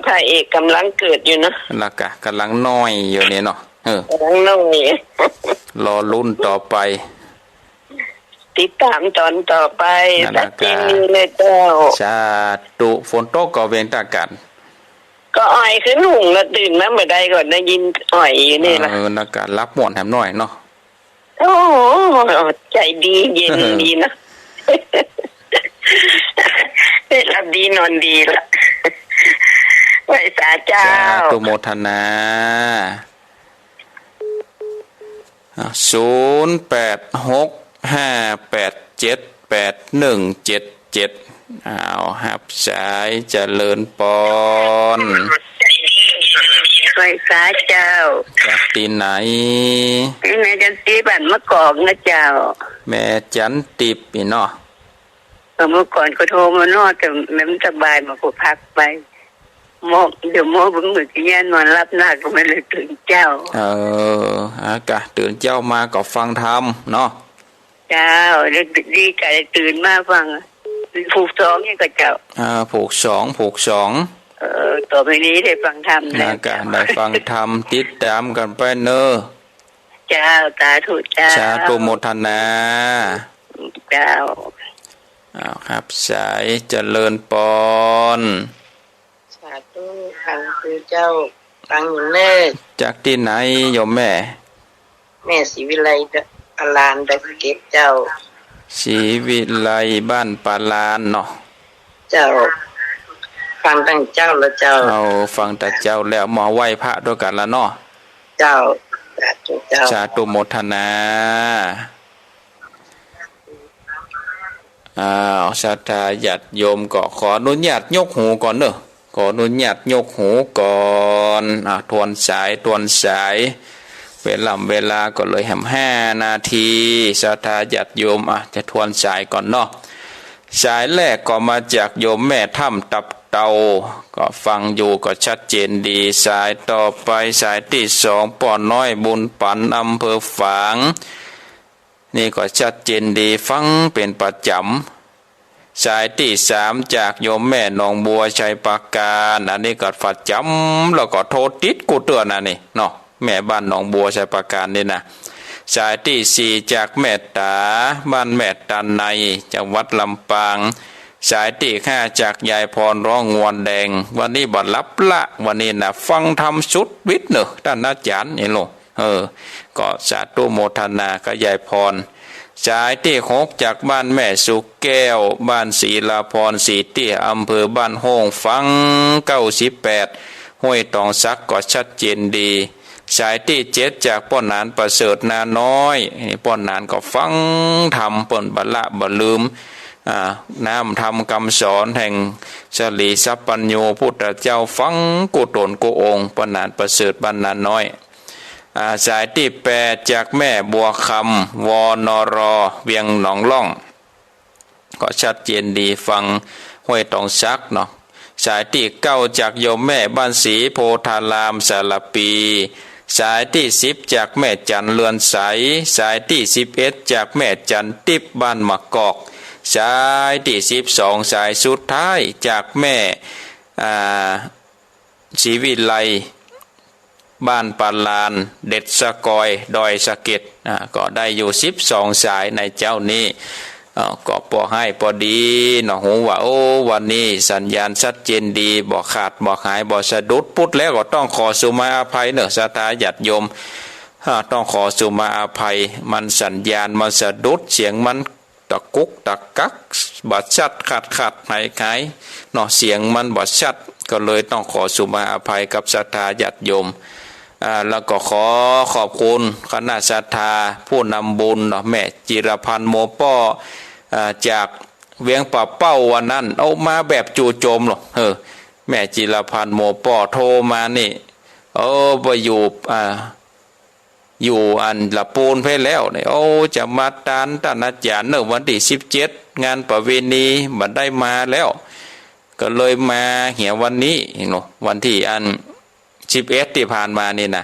พระเอกก๋ำลังเกิดอยู่เนาะ แล้วก็ก๋ำลังน้อยอยู่นี่เนาะ เออ ก๋ำลังน้อย รอลุ้นต่อไป ติดต๋ามต๋อนต่อไป นั่นแหละ สักที ครับ นึ่งเลยเจ้า สาธุ ฝนตกก่อเวียงตาก๋าน ก็อ่อยขึ้นหุงแล้ว ตื่นมาเมื่อใดก็ได้ยินอ่อยอยู่นี่ล่ะ เออ แล้วก็หลับม่วนแหมน้อยเนาะ โอ้โห ใจดีเย็นดีเนาะ หลับดีนอนดีละ ไหว้สาเจ้า สาธุโมทนา อ่ะ ศูนย์แปดหกห้าแปดเจ็ดแปดหนึ่งเจ็ดเจ็ด อ้าว ฮับสาย เจริญปอน ไหว้สาเจ้า จากตี้ไหน นี่แม่จันทร์ติ๊บบ้านมะกอกนะเจ้า แม่จันทร์ติ๊บนี่เนาะ เออ เมื่อก่อนก็โทรมาเนาะ แต่แม่บ่สบาย มาก็พักไป หมอ เดี๋ยวหมอบอกเหมือนจะแย่นอนหลับหนักก็ไม่เลยตื่นเจ๊า เออ อากะตื่นเจ๊ามาก็ฟังธรรมเนาะ เจ้า เดี๋ยวดีใจตื่นมาฟัง ผูกสองนี่ก็เจ้า อ่า ผูกสอง ผูกสอง เออ ต่อไปนี้ได้ฟังธรรมแล้ว อากะได้ฟังธรรม ติดต๋ามกั๋นไปเนาะ เจ้า สาธุเจ้า สาธุโมทนา เจ้า อ้าว ฮับสาย เจริญปอน สาธุ ฟังอยู่เจ้า ฟังอยู่เน่อ จากตี้ไหนโยมแม่ แม่ศรีวิไล ปาลาน ดอยสะเก็ดเจ้า ศรีวิไล บ้านปาลานเนาะ เจ้า ฟังตั้งเจ๊าแล้วเจ้า เอา ฟังตั้งเจ๊าแล้ว มาไหว้พระตวยกั๋นละเนาะ เจ้า สาธุเจ้า สาธุโมทนา อ้าว ศรัทธาญาติโยมก็ขออนุญาตยกหูก่อนเนาะ ขออนุญาตยกหูก่อน อ่ะ ทวนสาย ทวนสาย เวล่ำเวลาก็เหลือแหมห้านาที ศรัทธาญาติโยม อ่ะ จะทวนสายก่อนเนาะ สายแรกก็มาจากโยมแม่ถ้ำตับเต่า ก็ฟังอยู่ก็ชัดเจนดี สายต่อไป สายตี้สอง ป้อน้อยบุญปัน อำเภอฝาง นี่ก็ชัดเจนดี ฟังเป๋นประจ๋ำ สายตี้สามจากโยมแม่หนองบัว ชัยปราการ อันนี้ก็ประจ๋ำ แล้วก็โทรติดกู้เตื้อนะนี่เนาะ แม่บ้านหนองบัว ชัยปราการนี่นะ สายตี้สี่จากแม่ต๋า บ้านแม่ตาไน จังหวัดลำปาง สายตี้ห้าจากยายพร ร้องงวนแดง วันนี้บ่หลับละ วันนี้นะ ฟังธรรมสุดวิดเนาะ ต้านอาจ๋ารย์นี่โล เออ ก็สาธุโมทนากับยายพร สายตี้หกจากบ้านแม่สุแก้ว บ้านศรีลาพร ศรีเตี้ย อำเภอบ้านโฮ่ง ฟังเก้าสิบแปด ห้วยตองสัก ก็ชัดเจนดี สายตี้เจ็ดจากป้อหนานประเสริฐ นาน้อย นี่ป้อหนานก็ฟังธรรม เปิ้นบ่ละบ่ลืม อ่า น้ำธรรมกำสอนแห่งสรีสัพพัญญูพุทธเจ้า ฟังกู้ต๋นกู้องค์ ป้อหนานประเสริฐ บ้านนาน้อย อ่า สายตี้แปดจากแม่บัวคำ วนร เวียงหนองล่อง ก็ชัดเจนดี ฟังห้วยตองสักเนาะ สายตี้เก้าจากโยมแม่บ้านศรีโพธาราม สารภี สายตี้สิบจากแม่จันเรือนใส สายตี้สิบเอ็ดจากแม่จันติ๊บ บ้านมะกอก สายตี้สิบสอง สายสุดท้ายจากแม่ อ่า ศรีวิไล บ้านปาลาน เด็ดสะกอย ดอยสะเก็ด อ่า ก็ได้อยู่สิบสองสายในเจ๊านี้ เอ่อ ก็ปอหื้อปอดีเนาะ ฮู้ว่า โอ้ วันนี้สัญญาณชัดเจนดี บ่ขาด บ่หาย บ่สะดุด พูดแล้วก็ต้องขอสุมาอภัยเนาะ ศรัทธาญาติโยม อ่า ต้องขอสุมาอภัย มันสัญญาณมันสะดุด เสียงมัน ตะกุกตะกัก บ่ชัด ขาดขาดหายหายเนาะ เสียงมันบ่ชัด ก็เลยต้องขอสุมาอภัยกับศรัทธาญาติโยม อ่า แล้วก็ขอขอบคุณคณะศรัทธาผู้นำบุญเนาะ แม่จิรพันธ์ โมป้อ อ่า จากเวียงป่าเป้า วันนั้น เอามาแบบจู่โจมเนาะ เออ แม่จิรพันธ์ โมป้อ โทรมานี่ เออ ไปอยู่ อ่า อยู่อันละปูนไปแล้วเนี่ย โอ้ จะมาตานต้านอาจ๋ารย์เนาะ วันตี้สิบเจ็ด งานประเวณี บ่ได้มาแล้ว ก็เลยมาเหียวันนี้เนาะ วันตี้อันสิบเอ็ดตี้ผ่านมานี่นะ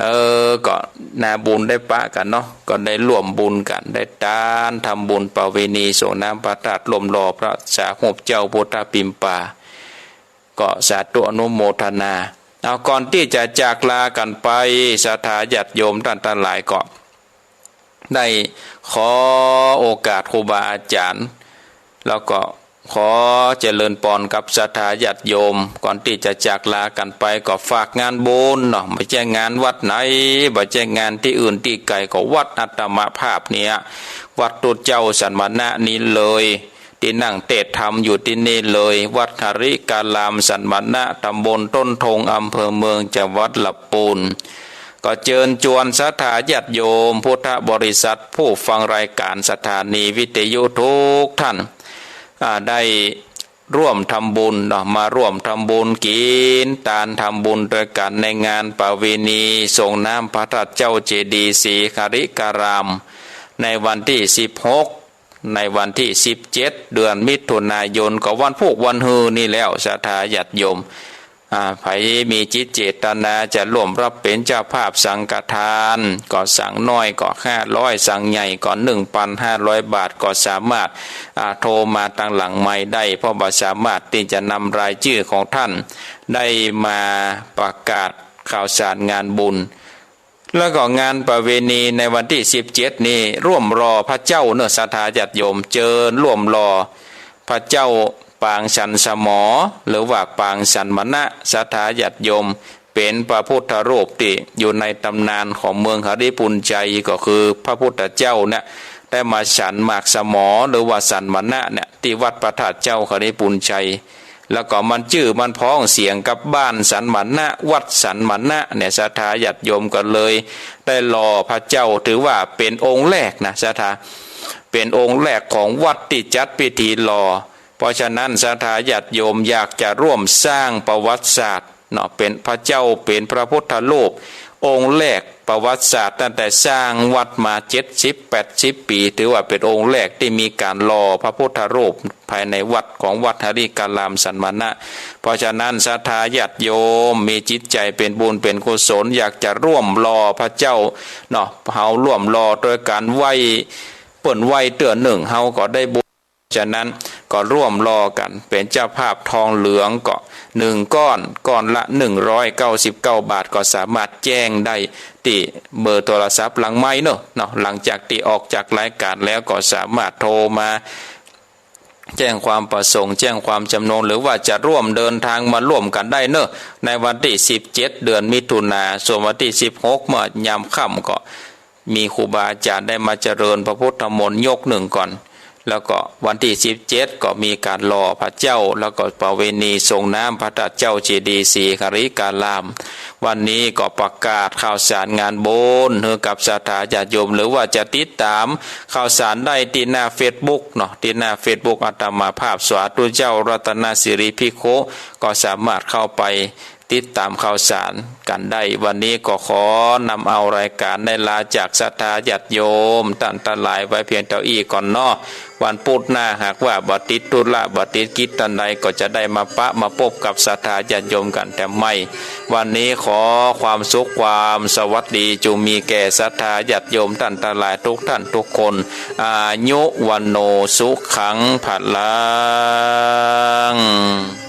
เออ ก็นาบุญได้ปะกั๋นเนาะ ก็ได้ร่วมบุญกั๋น ได้ตานทำบุญประเวณี ส่งน้ำพระธาตุ ร่วมหล่อพระสารูปเจ้าพุทธปิมปา ก็สาธุอนุโมทนา เอา ก่อนตี้จะจากลากั๋นไป ศรัทธาญาติโยมต้านตังหลายก็ ได้ขอโอกาสครูบาอาจ๋ารย์ แล้วก็ขอเจริญปอนกับศรัทธาญาติโยม ก่อนตี้จะจากลากั๋นไปก็ฝากงานบุญเนาะ บ่ใจ้งานวัดไหน บ่ใจ้งานตี้อื่นตี้ไก๋ ก็วัดอัตมาภาพเนี่ย วัดตุ๊เจ้าสันมณะนี้เลย ตี้นั่งเตสน์ธรรมอยู่ตี้นี่เลย วัดหริการามสันมณะ ตำบลต้นทง อำเภอเมือง จังหวัดลำปูน ก็เจิญจวนศรัทธาญาติโยมพุทธบริษัท ผู้ฟังรายก๋านสถานีวิทยุกู้ต้าน อ่า ได้ร่วมทำบุญเนาะ มาร่วมทำบุญกิ๋นตานทำบุญตวยกั๋นในงานประเวณีส่งน้ำพระธาตุเจ้าเจดีย์ศรีหริการาม ในวันตี้สิบหก ในวันตี้สิบเจ็ด เดือนมิถุนายน ก็วันพูกวันฮือนี่แล้ว ศรัทธาญาติโยม อ่า ใผมีจิตเจตนาจะร่วมรับเป๋นเจ้าภาพสังฆทาน ก็สั่งน้อยก็ห้าร้อย สั่งใหญ่ก็หนึ่งปันห้าร้อยบาท ก็สามารถ อ่า โทรมาตางหลังไมค์ได้ เพราะบ่สามารถตี้จะนำรายจื้อของต้านได้มาประกาศข่าวสารงานบุญ แล้วก็งานประเวณีในวันตี้สิบเจ็ดนี้ ร่วมหล่อพระเจ้าเนาะ ศรัทธาญาติโยม เจิญร่วมหล่อพระเจ้าปางฉันสมอ หรือว่าปางฉันมณะ ศรัทธาญาติโยม เป๋นพระพุทธรูปตี้อยู่ในต๋ำนานของเมืองหริภุญชัย ก็คือพระพุทธเจ้าเนี่ย ได้มาฉันหมากสมอ หรือว่าฉันมณะเนี่ย ตี้วัดพระธาตุเจ้าหริภุญชัย แล้วก็มันจื้อมันพ้องเสียงกับบ้านฉันมณะ วัดฉันมณะเนี่ย ศรัทธาญาติโยมก็เลยได้หล่อพระเจ้า ถือว่าเป๋นองค์แรกนะ ศรัทธา เป๋นองค์แรกของวัดตี้จัดพิธีหล่อ เพราะฉะนั้นศรัทธาญาติโยมอยากจะร่วมสร้างประวัติศาสตร์เนาะ เป๋นพระเจ้า เป๋นพระพุทธรูปองค์แรก ประวัติศาสตร์ตั้งแต่สร้างวัดมาเจ็ดสิบแปดสิบปี๋ ถือว่าเป๋นองค์แรกตี้มีก๋านหล่อพระพุทธรูปภายในวัดของวัดหริการามฉันมณะ เพราะฉะนั้นศรัทธาญาติโยมมีจิตใจ๋เป๋นบุญเป๋นกุศล อยากจะร่วมหล่อพระเจ้าเนาะ เฮาร่วมหล่อตวยกั๋นไหว้เปิ้นไหว้เตื้อนึ่ง เฮาก็ได้บุญ ฉะนั้นก็ร่วมหล่อกั๋น เป๋นเจ้าภาพทองเหลืองก็หนึ่งก้อน ก้อนละหนึ่งร้อยเก้าสิบเก้าบาท ก็สามารถแจ้งได้ตี้เบอร์โทรศัพท์หลังไมค์เนาะ เนาะ หลังจากตี้ออกจากรายก๋านแล้วก็สามารถโทรมาแจ้งความประสงค์ แจ้งความจำนง หรือว่าจะร่วมเดินทางมาร่วมกั๋นได้เนาะ ในวันตี้สิบเจ็ด เดือนมิถุนา ส่วนวันตี้สิบหก เมื่อยามค่ำก็ มีครูบาอาจ๋ารย์ได้มาเจริญพระพุทธมนต์ยกนึ่งก่อน แล้วก็วันตี้สิบเจ็ด ก็มีก๋านหล่อพระเจ้า แล้วก็ประเวณีส่งน้ำพระธาตุเจ้าเจดีย์ศรีหริการาม วันนี้ก็ประกาศข่าวสารงานบุญหื้อกับศรัทธาญาติโยม หรือว่าจะติดต๋ามข่าวสารได้ตี้หน้าเฟซบุ๊กเนาะ ตี้หน้าเฟซบุ๊กอาตมาภาพสาธุเจ้ารัตนสิริภิกขุ ก็สามารถเข้าไป ติดต๋ามข่าวสารกั๋นได้ วันนี้ก็ขอนำเอารายก๋านได้ลาจากศรัทธาญาติโยมต้านตังหลายไว้เพียงเต้าอี้ก่อนเนาะ วันปุ๊ดหน้าหากว่าบ่ติดธุระบ่ติดกิจอันใดก็จะได้มาปะมาปบกับศรัทธาญาติโยมกั๋นแถมใหม่ วันนี้ขอความสุขความสวัสดีจุ่งมีแก่ศรัทธาญาติโยมต้านตังหลายทุกท่านทุกคน อายุ วัณโณ สุขัง พลัง